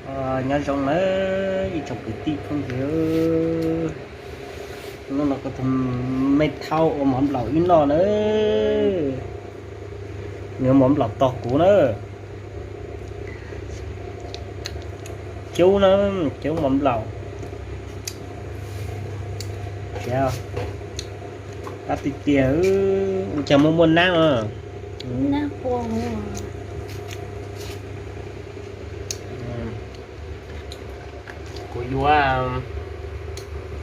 Nyob zoo nawb ib tsoom kwv tij phooj ywg, hnub no kuv tus me thauj ua mov nplaum wb noj nawb. Nws ua mov nplaum tos kuv na. Cub na, cub mov nplaum. Qab tiag tiag, ua cas muaj muaj nab no. Kuv yuav,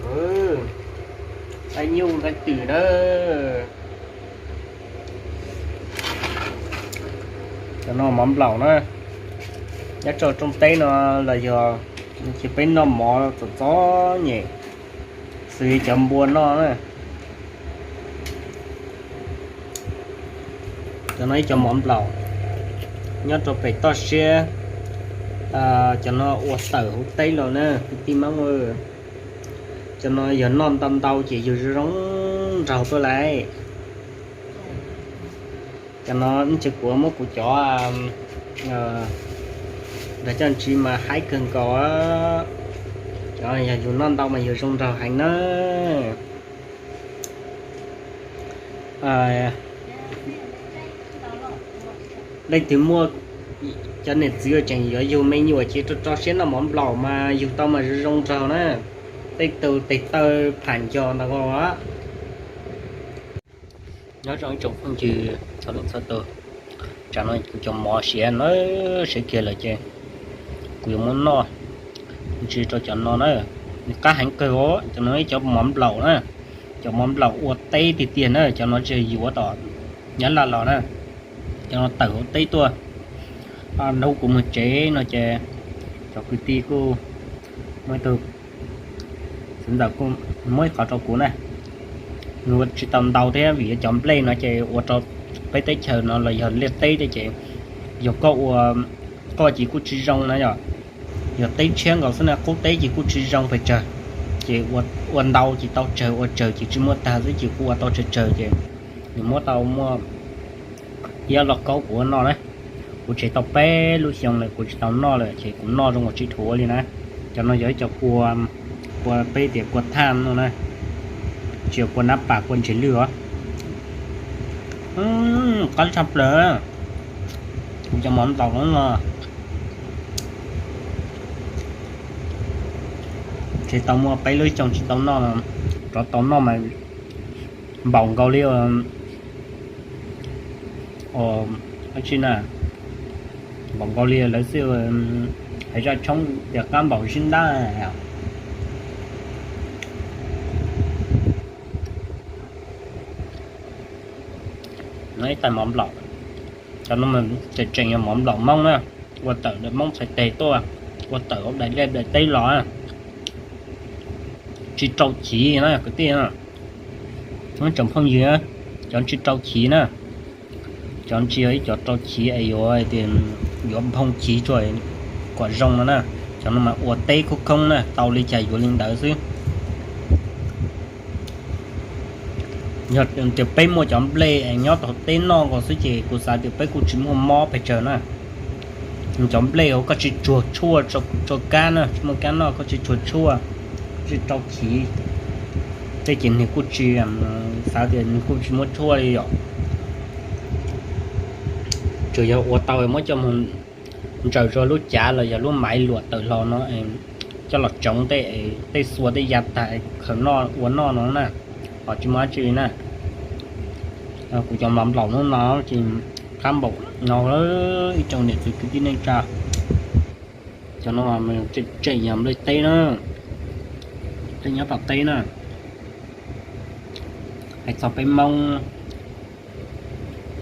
ua nyuj nqeeb twm na. Cov no mov nplaum na, nyob rau rooj teb no los yog ces peb noj mov txom txom nyem, xws li cov npua noj na. Cov no ib co mov nplaum nyob rau pem toj siab, cov no ua tawm hauv teb los na kwv tij Hmoob. Cov no yog noj ntau ntau ces yug zoo zoo nraug tuaj lawm. Cov no ib tse kuv muab kuv cov nrog coj ntsis mas haib kawg nkaus. Cov yog yug noj ntau mas yug zoo nraug heev na. Leej twg muaj cov niam txiv uas tseem yuav yug me nyuam ces rau rau siab noj mov nplaum mas yug tau mas zoo zoo nraug na. Tej tus tes taw pham nco ntag. Nyob zoo ib tsoom phooj ywg txhua leej txhua tus, tsam no kuv cov mov siav na, siav kiag lawm ces kuv yuav muab noj ntsis rau cov no na. Nws qab heev kawg os, cov no ib cov mov nplaum na, cov mov nplaum ua teb tiag tiag na, cov no tsis yuav tom Nyab Laj los na, cov no tawm hauv teb tuaj. Hnub kuv mus tsev no ces cov kwv tij kuj muaj ib tug xeev ntxawm kuj muab ib qho rau kuv na. Nws ua tsis tau ntau thiab vim cov nplej no ces ua rau peb teb chaws no los yog liaj teb thiab ces yog koj ua, koj ces kuj tsis zoo na yom. Yog teb tshiab nkaus xwb na, qub teb ces kuj tsis zoo pes tsawg, ces ua ntau ces tau tsawg, ua tsawg ces tsis muaj tag xwb ces kuj ua tau tsawg tsawg ces nws muab tau muaj ib ob lauj kaub kuv ua noj na. Kuv tseg tau peb lub xyoo lawm kuv tsis tau noj lawm ces kuv noj zoo nkaus tsis dhuav li na. Cov no yog ib co kua, kua peb tias kua thaj no na, tsis yog kua nab pas kua ntseg lwj os. Qab tshaj plaws. Kuv cov mov nplaum no no, tseg tau muaj peb lub xyoo tsis tau noj, rov tau noj mas npaum nkaus li, dab tsi na, npaum nkaus li lawv xwb, hais zaj tshoob tias qab npaum zib ntab. No ib tais mov nplaum, cov no tseem tseem yog mov nplaum Hmoob na, ua tawm ntawm Hmoob txhais tes tuaj, ua tawm hauv daim liaj daim teb los, tsis rau chiv na kwv tij, tsoom phooj ywg, cov tsis rau chiv na, cov tsis yog ib cov rau chiv es yuav, yuav nphoo chiv tsuag kom zoo no na, cov no mas ua teb khoob khoob na, tau li cas yuav li ntawd xwb. Yog tias peb muaj cov nplej nyob tau teb noj nkaus xwb ces kuv xav tias peb kuj tsis muaj mob pes tsawg na. Cov nplej uas koj tsis tsuag tshuaj rau kab na, tsis muaj kab noj koj tsis tsuag tshuaj, tsis rau chiv, tej ces nws kuj tsis, xav tias nws kuj tsis muaj tshuaj li yom. Tsuas yog ua tau muab coj mus ntsaws rau lub cav los yog lub maiv luam tawm hlo no, coj los tsoov tej, tej xua tej ya tag khaws noj ua noj no na, ho tsis muaj dab tsi li na. Kuv cov mov nplaum hnub no ces qab npaum no, ib tsoom niam txiv kwv tij neej tsa, cov no tseem yog nplej teb na, nplej nyob tom teb na. Hais txog peb Hmoob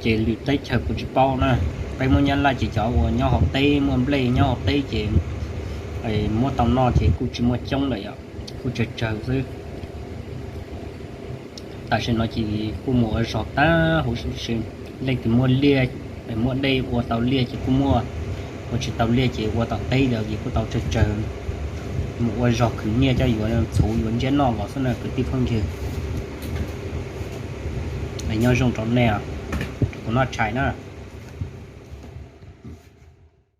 ces lwm teb chaws kuv tsis paub na, peb Hmoob Nyab Laj ces cov uas nyob hauv teb muaj nplej nyob hauv teb ces muab tau noj ces kuj tsis muaj coob lawm yom, kuj tsawg tsawg xwb. Tam sim no ces kuj mus ua zog tag huv si, leej twg muaj liaj, muaj dej ua tau liaj ces kuj muaj, ua tsis tau liaj ces ua tom teb lawm ces kuj tau tsawg tsawg, mus ua zog khwv nyiaj coj yuav txhuv yuav ntsiab noj los xwb na kwv tij phooj ywg. Nyob zoo rau nej, kuv noj tshais na.